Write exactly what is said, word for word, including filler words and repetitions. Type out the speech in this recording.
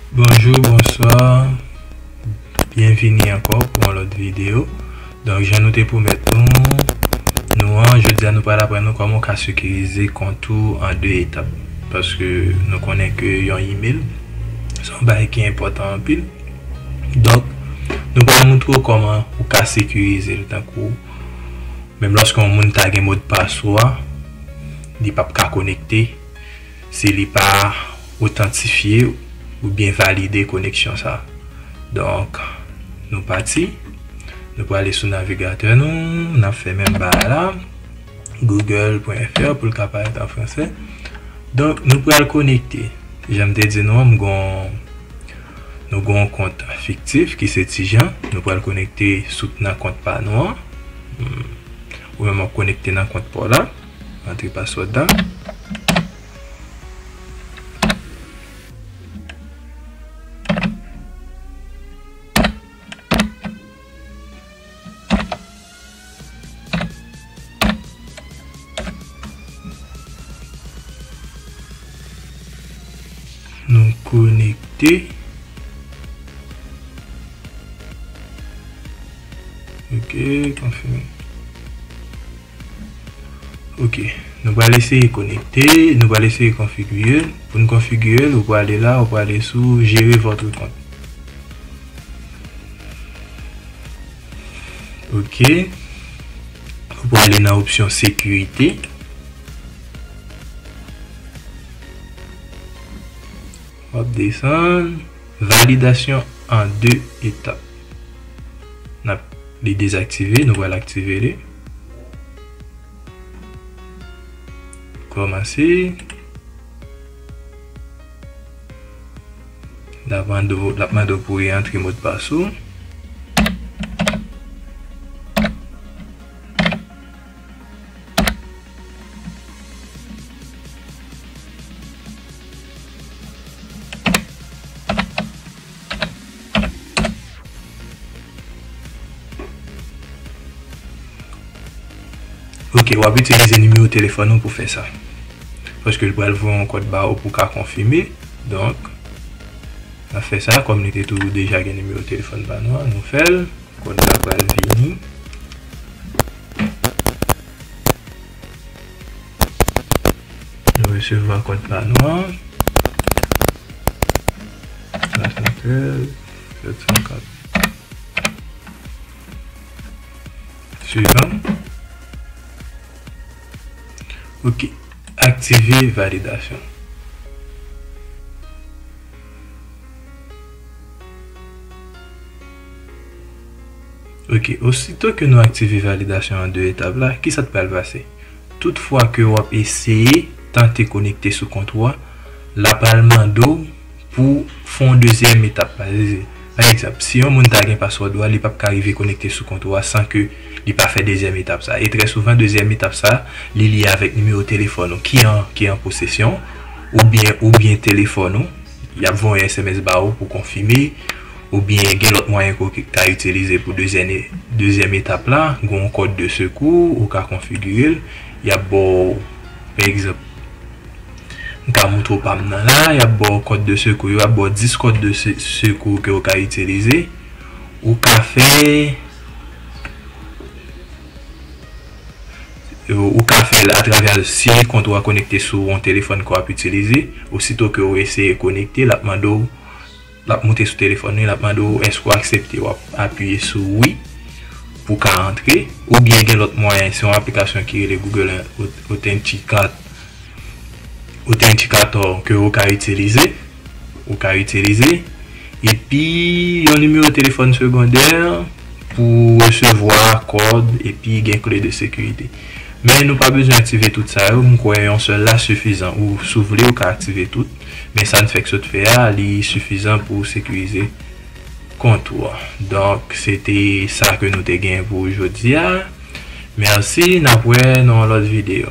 Bonjou, bonswa. Byenvini ankò pou yon lòt videyo. Donk, jan nou te pwomèt nou, nou an, jodi a nou pral aprann nou kòman w ka sekirize kont ou an de etap. Paske nou konnen ke yon email, se yon bagay ki enpòtan anpil. Donk, nou pral montre w kòman ou ka sekirize l, tankou, menm lòske yon moun ta gen modpas ou a, li p ap ka konekte si li pa otantifye oubyen valide koneksyon sa. Donk, nou pati. Nou prale sou navigatè nou, n ap fè menm bagay la, google pwen F R pou l ka parèt an fransè. Donk, nou pral konekte. Jan m te di nou an, m gon, nou gon kont fiktif ki se Tijan. Nou pral konekte sou nan kont pa nou an. Hmm. Ou menm w ap konekte nan kont pa w la. Antre password la. Nou konekte. Ok, konfime. Ok, nou pral eseye konekte, nou pral eseye konfigire l. Pou n konfigire l, ou prale la, ou prale sou gérer votre compte. Ok. Ou prale nan opsyon sekirite. W ap desann. Validasyon an de etap. N ap, li dezaktive, nou pral aktive li. Kòmanse. L ap mande w, l ap mande w pou w rantre modpas ou. Ok, w ap itilize nimewo telefòn ou pou fè sa. Paske l pral voye yon kòd ba ou pou w ka konfime. Donk, n ap fè sa, kòm li te toujou deja gen nimewo telefòn pa nou an, nou fè l. Kòd la pral vini. Nou resevwa kòd pa nou an. Swasann trèz, sèt san kat. Swivan. Ok. Aktive validasyon. Ok, osito ke nou aktive validasyon an de etap la, kisa k pral pase? Tout fwa ke w ap eseye tante konekte sou kont ou a, l ap al mande w pou fè yon dezyèm etap la. Pa egzanp, si yon moun ta gen password ou a, li p ap ka rive konekte sou kont ou a san ke li pa fè dezyèm etap sa. E trè souvan, dezyèm etap sa, li lye avèk nimewo telefòn ou ki an, ki an posesyon, oubyen, oubyen telefòn ou. Y ap voye yon S M S ba ou pou konfime, oubyen gen lòt mwayen ke w ka itilize pou dezyèm, dezyèm etap la, gen yon kòd de sekou, ou ka konfigire l, y ap ba w, pa egzanp, m ka montre w pa m nan la, y ap ba w kòd de sekou, y ap ba w dis kòd de se-, sekou ke w ka itilize, ou ka fè Ou ka fè l atravè si kont ou a konekte sou yon telefòn ke w ap itilize. Osito ke w eseye konekte, l ap mande w, l ap moute sou telefòn li, l ap mande w èske w aksepte. W ap apiye sou wi pou w ka antre. Oubyen gen lòt mwayen, se yon aplikasyon ki rele Google Authenticator, Authenticator ke w ka itilize. Ou ka itilize. Epi yon nimewo telefòn segondè pou resevwa kòd epi gen kle de sekirite. Men nou pa bezwen aktive tout sa yo, m kwè yon sèl la sifizan. Ou, si w vle, ou ka aktive tout. Men sa n fèk sot fè a, li sifizan pou sekirize kont ou a. Donk, se te sa ke nou te gen pou jodi a. Mèsi, n ap wè nan yon lòt videyo.